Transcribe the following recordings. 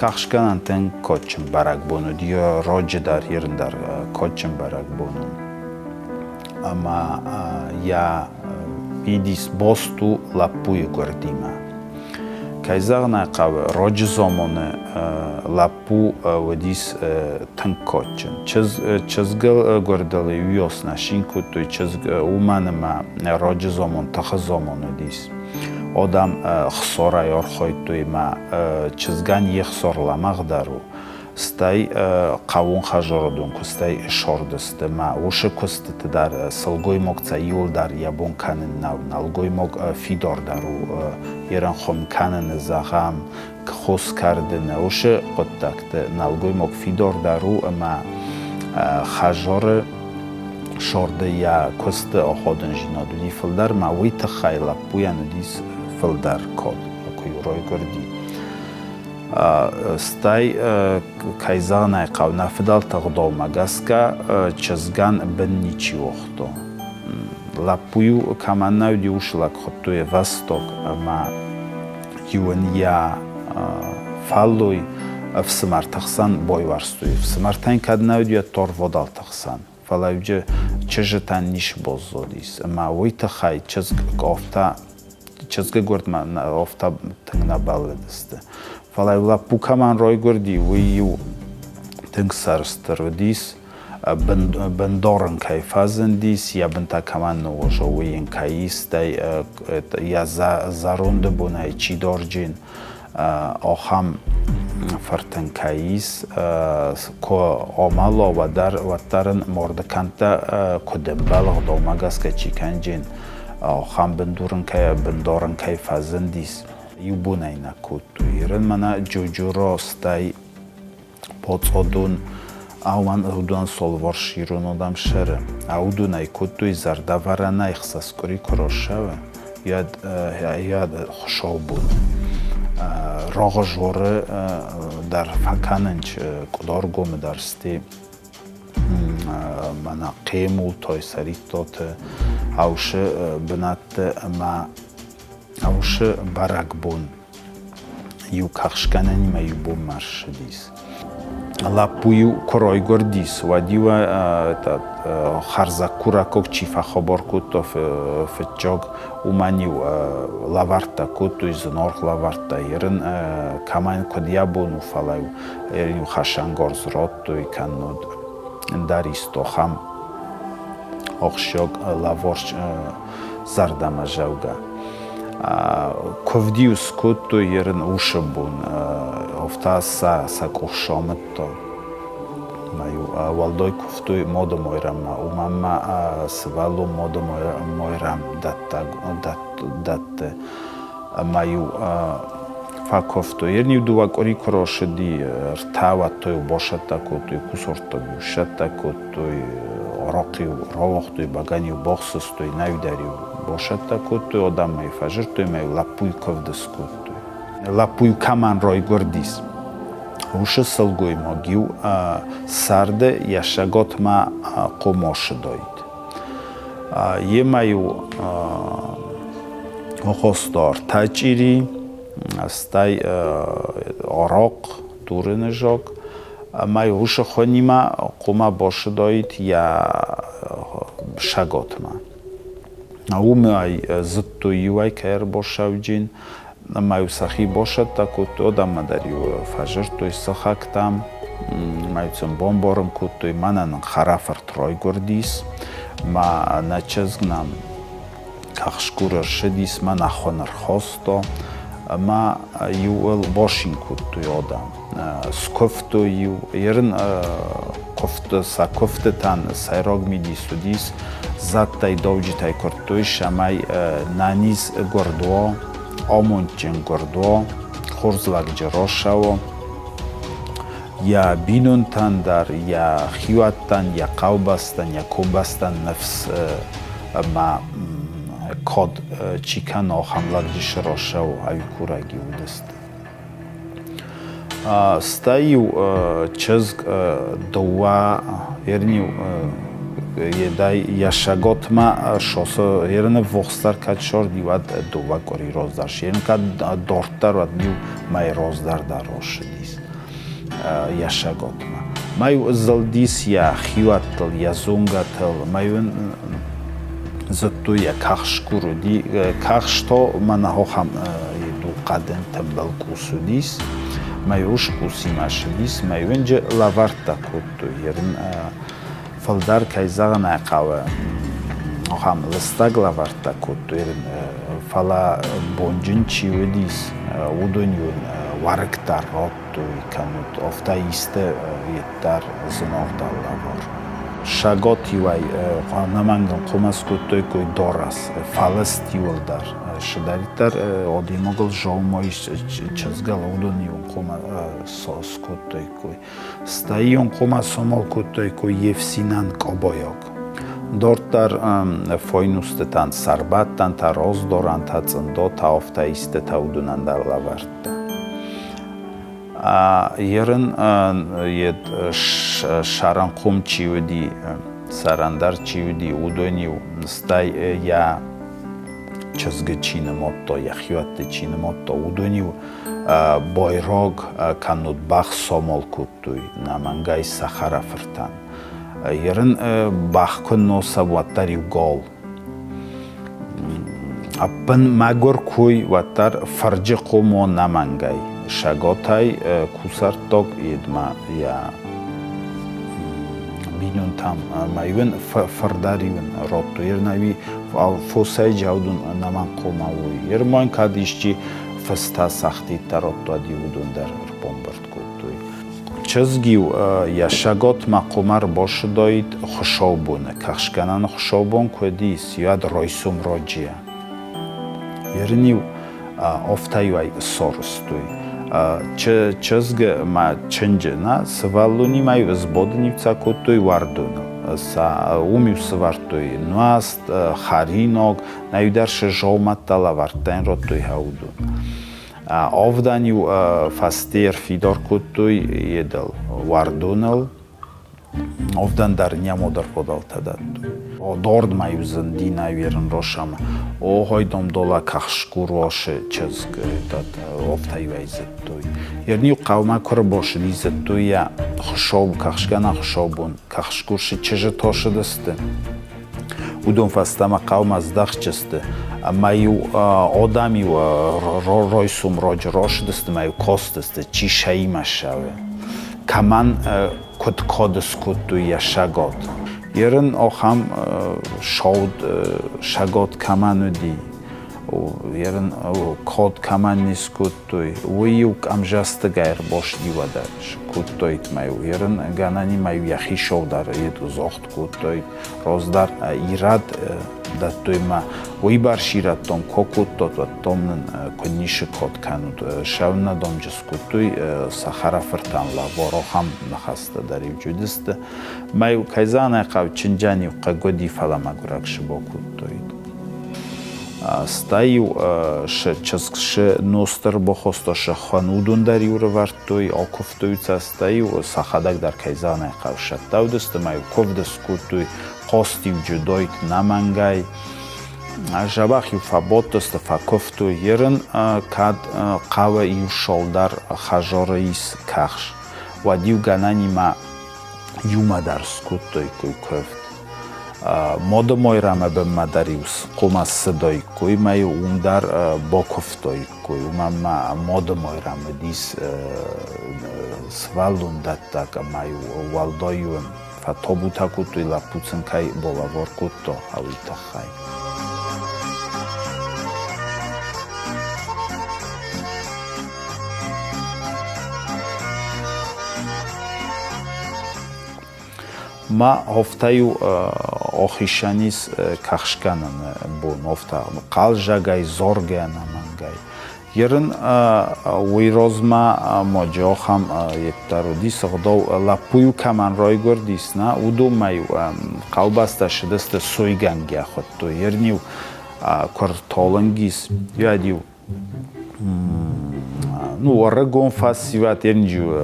Кахсгӕнӕн тынг кадджын бӕрӕгбон уыди, роджы дӕр, ирын дӕр кадджын бӕрӕгбон у. Ӕмӕ йӕ мидис бост у лӕппуйы гуырдимӕ. Кӕй зӕгъын ӕй хъӕуы, роджы зомоны лӕппу уыдис тынг кадджын. Чызгыл гуырдыл иу нӕ син кодтой, чызг уымӕн ӕмӕ роджы зомон тыхы зомон уыдис. Одам хсорӕй ӕрхойдтой ӕмӕ чызгӕн йе хсор лӕмӕгъдӕр у. Стӕй хъӕууон хӕдзарадон куыстӕй сордысты ӕмӕ уыцы куыстыты дӕр сылгоймаг сӕ иуыл дӕр йӕ бон кӕнын нӕу. Нӕлгоймаг фидардӕр у ерынхъом кӕныны, зӕгъӕм, хос кӕрдыны, уыцы хъуыддӕгты нӕлгоймаг фидардӕр у ӕмӕ хӕдзары сорды йӕ куысты аходындзинад уыди фылдӕр ӕмӕ уый тыххӕй лӕппуйӕн уыдис фылдӕр код, куы-иу райгуырди. Стӕй, кӕй зӕгъын ӕй хъӕуы, нӕ фыдӕлты ӕгъдаумӕ гӕсгӕ чызгӕн бын ничи уагъта. Лӕппу-иу кӕмӕн нӕ уыди, уыцы лӕг хуыдтой Восток ӕмӕ иу ын йӕ фӕллой ӕфсымӕрты хсӕн байуӕрстой. Ӕфсымӕртӕн кӕд нӕ уыди, уӕд торводалты хсӕн. Фӕлӕ чызджытӕн ницы баззадис, ӕмӕ уый тыххӕй чызг афтӕ чызгы гуырдмӕ афтӕ тынг нӕ бӕллыдысты. Фӕлӕ лӕппу кӕмӕн райгуырди, уый-иу тынг сӕрыстыр уыдис, бындор ын кӕй фӕзындис, йӕ бынтӕ кӕмӕн ныууаза, уый йын кӕй ис, стӕй йӕ зӕронды бонӕй чи дорджын, ахӕм фыртӕн кӕй ис, куы амӕла, уӕддӕр ын мордыкӕндтӕ куыд ӕмбӕлы, ӕгъдаумӕ гӕсгӕ чи кӕнджын, ахӕм бындур ын кӕй фӕзындис, иу бонӕй нӕ кодтой. Ирын мӕнӕ Джоджоро, стӕй Поцъодон, ауан уыдон солварс ирон адӕм сӕры. Уыдонӕй кодтой зӕрдӕвӕрӕнӕй хсӕз къуыри куы рассӕуы, уӕд хуыцаубон. Рагъызоры дӕр фӕкӕнынц Къуыдаргомы дӕр сте мӕнӕ Хъемултой, Сӕриттоты, Аусы бынӕтты ӕмӕ Аусы бӕрӕгбон иу кӕхсгӕнӕнимӕ иу бонмӕ ссыдис. Лӕппу-иу куы райгуырдис, уӕд-иу хӕрзӕггурӕггаг чи фӕхабар кодта фыццаг, уымӕн-иу лӕвӕрттӕ кодтой, зынаргъ лӕвӕрттӕ. Ерын кӕмӕн куыд йӕ бон у, фӕлӕ-иу иу хӕсӕнгарз радтой, кӕннод ӕндӕр исты ахӕм ахсджиаг лӕвар зӕрдӕмӕдзӕугӕ. Куывд-иу скодтой ерын усы бон, афтӕ сӕ къух самыдта. Ӕмӕ-иу уӕлдай куывтой Мады Майрӕммӕ, уымӕн ма сывӕллон Мады Майрӕм дӕтты. Ӕмӕ-иу фӕкуывтой. Ерын-иу дыууӕ къуыри куы рацыди, ӕртӕ уӕд та-иу басӕттӕ кодтой, кусӕрттаг-иу ссӕттӕ кодтой, арахъ-иу рауагътой, бӕгӕны-иу бахсыстой, нӕу дӕр-иу басӕттӕ кодтой, адӕммӕ-иу фӕзырдтой ӕмӕ-иу лӕппуйы куывд скодтой. Лӕппу-иу кӕмӕн райгуырдис, уыцы сылгоймаг-иу сӕрды йӕ сӕгатмӕ хъомасыдаид. Йемӕ-иу ахаста ӕртӕ чъири, стӕй арахъ, дурыны заг, ӕмӕ уыцы хуынимӕ хъуамӕ бацыдаид йӕ сӕгатмӕ. Уымӕй зыдтой иуӕй кӕй ӕрбасауджын, ӕмӕ-иу сӕхи басӕттӕ кодтой, адӕммӕ дӕр-иу фӕзырдтой сыхӕгтӕм, ӕмӕ-иу сын бамбарын кодтой, мӕнӕ нын хӕрӕфырт райгуырдис, мӕ нӕ чызг нӕм кӕхсгур ӕрсыдис, мӕ нӕ хуын ӕрхаста, ӕмӕ иу ыл башин кодтой адӕм. Скуывтой-иу, ерын куывты, сӕ куывтытӕн сӕйраг мидис уыдис, зӕдтӕй, дауджытӕй куырдтой, цӕмӕй нӕниз гуырд уа, амондджын гуырд уа, хорз лӕгджы рацӕуа. Йӕ бинонтӕн дӕр, йӕ хиуӕттӕн, йӕ хъӕубӕстӕн, йӕ комбӕстӕн ныфс ӕмӕ кад чи кӕна, ахӕм лӕгджы сырӕзӕу ӕви курӕг-иу уыдысты. Стӕй-иу чызг дыууӕ ерын-иу едӕй йӕ сӕготмӕ сосы ерыны ввохсдӕр кӕд сорди, уӕд дыууӕ къуыри раздӕр. Ерын кӕд дарддӕр, уӕд-иу мӕй раздӕр дӕр рассыдис. йӕ саготмӕ. Ма-иу зылдис йӕ хиуӕттыл, йӕ зонгӕтыл, ма-иу ын зыдтой йӕ кӕхсгур уыди. Кӕхсто мӕнӕ ахӕм хъӕдын тымбыл къус уыдис. Ма-иу ус къусимӕ ссыдис, ма-иу ын лӕвӕрттӕ кодтой. Фылдӕр, кӕй зӕгъын ӕй хъӕуы, ахӕм лыстӕг лӕвӕрттӕ кодтой, фӕлӕ бонджын чи уыдис, уыдон-иу ын уӕрыкк дӕр радтой, кӕннод афтӕ исты йеддӕр зынаргъдӕр лӕвар. Сагот-иу ӕй ӕнӕмӕнг хъуымӕ скодтой дарӕс, фӕлыст-иу ыл дӕр. Цыдӕриддӕр адӕймагыл дзаума ис чызгыл, уыдон-иу ын хъуамӕ скодтаиккой. Стӕй-иу хъуамӕ сомал кодтаиккой йе фсинӕн къабайаг. Дарддӕр файнустытӕн сӕрбӕттӕнтӕ, раздорӕнтӕ, цъындатӕ, афтӕ истытӕ уыдонӕн дӕр лӕвӕрдта. Ерын йед сӕрӕнхъом чи уыди, сӕрӕндӕр чи уыди, уыдон-иу стӕй йӕ чызгы чи нымадта, йӕхиуӕтты чи нымадта, уыдон-иу байраг кӕннод бӕх самал кодтой нӕмӕнгӕй сӕ хӕрӕфыртӕн. Ерын бӕх куы носа, уӕддӕр иу гал. Ӕппын мӕгуыр куй, уӕддӕр фӕрджы хъумо нӕмӕнгӕй. Саготӕй кусӕрттаг едмӕ йӕ бинонтӕм ма-иу фырдӕр-иу ын радтой. Ернӕуи фосӕй джаудун нӕмӕнхъомӕ уой. Ерман кӕд исчи фыстӕ сахтидтӕ радтуади, уыдон дӕр ӕрбамбырд кодтой. Чызг-иу йӕ саготмӕ хъуымӕ ӕрбасыдаид хуыцаубоны, кӕхсгӕнӕны хуыцаубон куы уыдис, уӕд райсом раджыйӕ. Ерын-иу афтӕ-иу ӕй ссарыстой. Чызг ма чынджы, нӕ, сывӕллонимӕ-иу сбадын-иу сӕ кодтой уӕрдоныл. Уым-иу сывӕрдтой нуӕзт, хӕринаг, нӕ-иу дӕр сӕ дзаумӕттӕ лӕвӕрдтӕн радтой уыдон. Авдӕн-иу фӕсте ӕрфидар кодтой едыл уӕрдоныл. Авдӕн дӕр нӕмодӕр къодалтӕ дӕттой. Дордмӕ-иу зынди нӕ рошамӕ. О, хойдом дола кахшкурошы чызг афтӕ-иу ӕй зыдтой. Ерниу хъӕумӕ куы рбосыди, зыдтой йӕ хуысау, кахшгӕнӕ хуысаубон, кахшкуршы чызджы тосыдысты. Уыдон фӕстӕмӕ хъӕумӕ здӕхджысты, ӕмӕ-иу адӕм-иу райсом раджы рацыдысты ӕмӕ-иу кастысты, чи сӕимӕ ссӕуы, кӕмӕн куыд кад скодтой йӕ сагат. Ерын ахӕм сауд сагат кӕмӕн уыди, ерын кад кӕмӕн не скодтой, уый-иу къамзӕстыгӕй ӕрбасыди уӕдӕ скодтаид ма-иу. Ерын гӕнӕнимӕ-иу йӕхи саудар йед загъд кодтой, раздӕр ирӕд дӕттой ма уыйбӕрц ирӕттон ко кодтат, уӕдтон нын куы ницы код кӕнут. Сӕуыннӕдомджы скодтой сӕ хӕрӕфыртӕн лӕвар, ахӕм ныхӕстӕ дӕр-иу уыдысты. Мӕ-иу кӕй зӕгъын хъӕуы, чынджӕн-иу хъыг уыди, фӕлӕ мӕгуырӕг сыбо кодтой. Стӕй-иу чызг сы ностыр бахоста сыххӕн, уыдон дӕр-иу рывӕрдтой, акуывтой сӕ, стӕй-иу сӕхӕдӕг дӕр кӕй зӕгъын ӕй хъӕуы, сӕттӕ уыдысты ӕмӕ-иу куывд скодтой, хъазт-иу джыдойт нӕмӕнгӕй. Дзӕбӕх-иу фӕбадтысты, фӕкуывтой. Ерын кӕд хъӕуы иу сӕлдар хӕдзары ис кӕхс, уӕд-иу гӕнӕнимӕ иумӕ дӕр скодтой куывд. Моды Мойрамӕ бынмӕ дӕр-иу хъуымӕ ссыдаиккой ӕмӕ-иу уым дӕр бакуывтаиккой. Уымӕн ма Моды Мойрам уыдис сывӕллондӕттӕг ӕмӕ-иу уӕлдай-иу ын фӕтабутӕ кодтой, лӕппу сын кӕй балӕвар кодта, уый тыххӕй. Ма афтӕ-иу ахицӕн ис кӕхсгӕнӕны бон, афтӕ хъӕлдзӕгӕй, заргӕ ӕнӕмӕнгӕй. Ерын уый размӕ ноджы ахӕм йеддӕр уыдис ӕгъдау, лӕппу-иу кӕмӕн райгуырдис, нӕ, уыдонмӕ-иу хъӕубӕстӕ ссыдысты сойгӕнгӕ хуыдтой. Ерын-иу куы рталынг ис, уӕд-иу ну, ӕрыгон фӕсивӕд,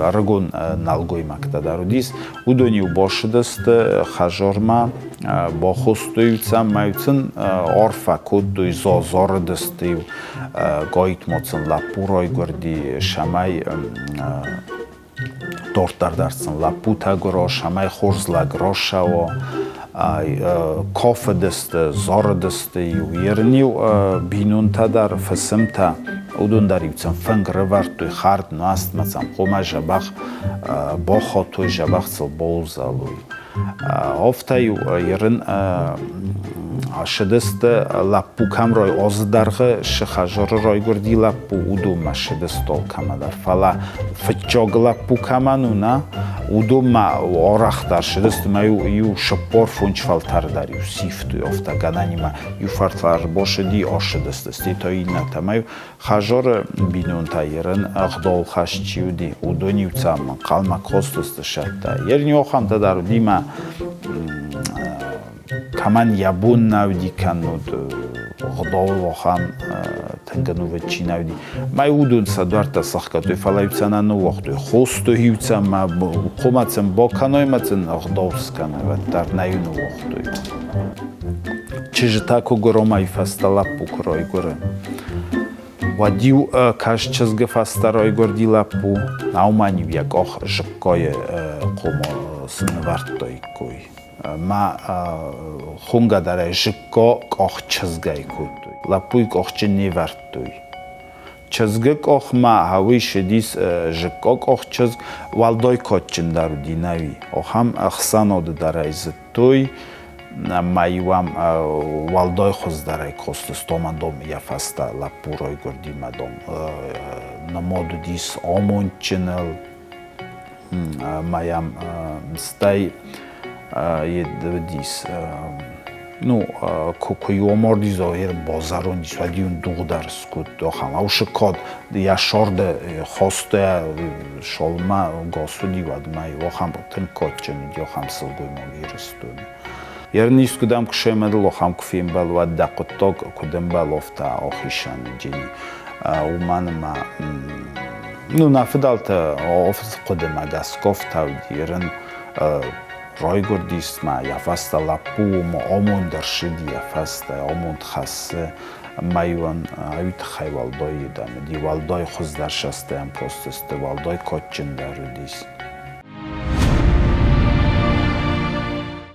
ӕрыгон нӕлгоймӕгтӕ дӕр уыдис. Уыдон-иу басыдысты хӕдзармӕ, бахостой сӕм, ӕмӕ сын арфӕ кодтой, зарыдысты-иу, гайтма сын лӕппу райгуырди, цӕмӕй. Дорддӕр дӕр сын лӕппутӕ гуыро, цӕмӕй хорз лӕг росӕуо, кофыдысты, зарыдысты-иу. Ерын-иу бинонтӕ дӕр, фысымтӕ, уыдон дӕр-иу сын фынг рывӕрдтой, хӕрд, нуӕзтмӕ сӕм хъуамӕ дзӕбӕх бахатой, дзӕбӕх сыл баузӕлой. Афтӕ-иу ерын ссыдысты лӕппу кӕм рай азы дӕргъы сыхӕзыры райгуырди лӕппу, уыдонмӕ ссыдысты алкӕмӕ дӕр. Фӕлӕ фыццаг лӕппу кӕмӕн у, нӕ, уыдонмӕ арӕхдӕр ссыдысты мӕ иу 45 фӕлтӕр дӕр иу сивтой афтӕ гӕнӕнимӕ. Иу фӕлтӕр басыди, ассыдысты, стӕй та иннӕтӕ. Мӕ Хазоры бинонтӕ ерын ӕгъдаухаст чи уыди, уыдон-иу цӕм ӕнхъӕлмӕ костысты сӕттӕ. Ерын иохӕмтӕ дӕр уыди мӕ кӕмӕн йӕ бон нӕ уыди кӕннод ӕгъдауыл ахӕм тынг ӕнувыд чи нӕ уыди. Мӕ уыдон сӕ дуӕрттӕ сӕхгӕдтой, фӕлӕ-иу сӕ нӕ ныууагътой. Хостой-иу сӕ мӕ хъуамӕ сын бакӕной мӕ сын ӕгъдау скӕной, уӕддӕр нӕ-иу ныууагътой. Чызджытӕ куы гуыромӕй фӕстӕ лӕппу куы райгуыры, уӕд-иу каст чызгы фӕстӕ райгуырди лӕппу, наумӕн-иу йӕ къах зыккайы хъуымы цы нывӕрдтаиккой. Мӕ хонгӕ дӕр ӕй зыкка къах чызгӕй кодтой. Лӕппуйы къахджын не вӕрдтой. Чызгы къохмӕ гъӕуй шыдис зыкка къох чызг, уӕлдай кадджындӕр уыди нӕуи. Ахӕм ӕхсӕнады дӕр ӕй зыдтой, ӕмӕ-иу ӕм уӕлдай хуыздӕрӕй костыстом дом йӕ фӕстӕ лӕппу райгуырди мӕ дом нымад уыдис амондджыныл ӕмӕ йӕм стӕй уыдис ну куы омордис ер базарондис уӕд-иу дугъ дӕр скодта ахӕм аушы код йӕ сорды хостӕ шолмӕ госуди уӕдмӕ ахӕм тынг кадджын уыди ахӕм сылгоймаг Ирыстоны. Ерын искуыдӕм куы сӕмӕдыл ахӕм куы фембӕл, уӕд дӕ хъуыддаг куыд ӕмбӕл, афтӕ ахицӕн уыди. Уымӕн ӕмӕ ну, нӕ фыдӕлтӕ хъуыдымӕ гӕсгӕ афтӕ уыди. Ерын райгуырдис ма йӕ фӕстӕ лӕппу ӕмӕ амонд ӕрсыди йӕ фӕстӕ, амонд хӕссы. Ӕмӕ-иуӕн уый тыххӕй уӕлдай едӕм уыди, уӕлдай хуыздӕр сӕстӕм постысты, уӕлдай кадджындӕр уыдис.